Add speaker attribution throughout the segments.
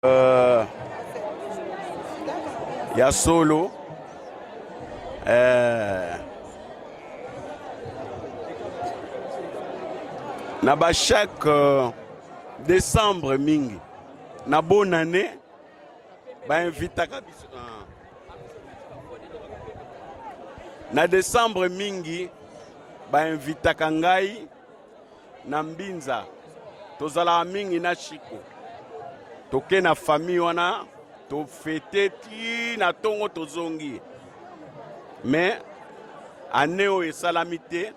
Speaker 1: Ya solo na ba chaque décembre mingi na bonne année bainvitaka biso na décembre mingi bainvitaka ngai na Mbinza. Tozalaka mingi na Chico, toke na famille wana tofete ti na ntongo tozongi. Mais année oyo esalami te,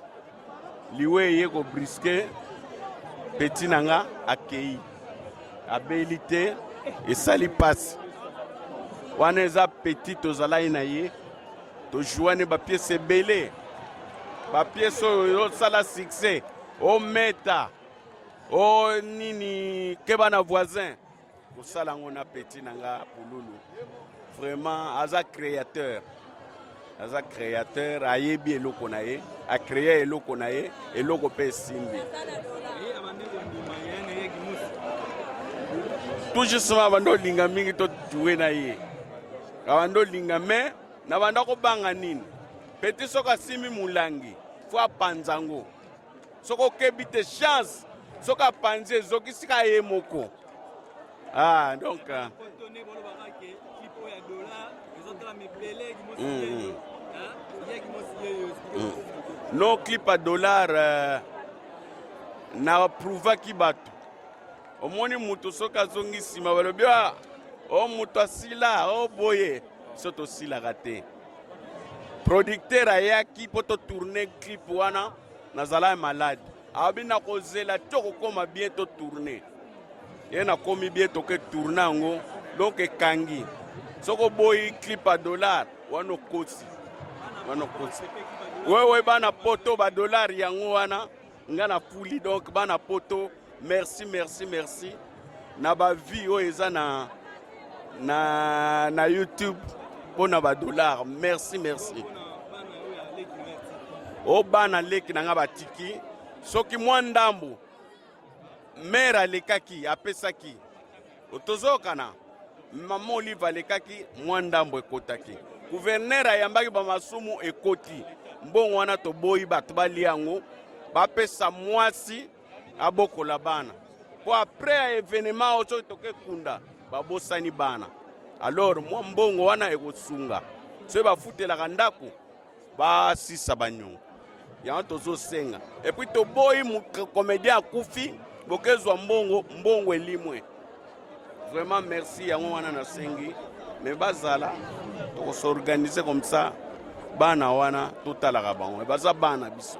Speaker 1: liwe eye kobriske petit na nga akei abeli te, esali mpasi. Wana eza petit tozalaki na ye, tojouani bapiese ebele, bapiese oyo osala succès ometa o nini keba na voisin kosala yango na petit na nga Pululu. Vraiment aza créateur, aza créateur, ayebi eloko na ye, acréa eloko na ye, eloko mpe esimbi. Tout justement abanda olinga mingi tojoue na ye, abanda olinga me na banda kobanga nini petit soki asimbi molangi fo apanza yango, soki okebi te chance soki apanzi ezokisi ka ye moko. Ah, donc no clip ya dollar na approuvaki bato. Omoni moto soki azongi nsima balobi ah, o moto asila o boye, so tosilaka te. Producteur ayaki mpo totourne clip wana, nazala malade, abi nakozela to kokóma bien totourne. Ye nakomi bien, toke tourne yango, donc ekangi. Soki oboyi clip ya dollar wana okosi, wana okosi wewe. Bana poto badollar yango wana nga na fuli. Donc bana poto, merci, merci, merci na bavie oyo eza na YouTube mpo na badollar. Merci, merci. O bana leki na nga batiki soki mwa ndambu mare alekaki apesaki, tozokana mama Olive alekaki mwa ndambo ekotaki, gouverneur ayambaki bamasumu ekoti mbongo wana. Toboyi bato balia yango, bapesa mwasi abokola bana, mpo après ya événement oyo soki tokekunda babosani bana. Alors mwa mbongo wana ekosunga soki bafutelaka ndako, basisa banyongo yango tozosenga. Et puis toboyi comédien akufi bokezwa mbongo, mbongo elimwe. Vraiment merci, yango wana nasengi me bazala tokos'organiser comme ça. Bana wana totalaka bango, baza bana biso.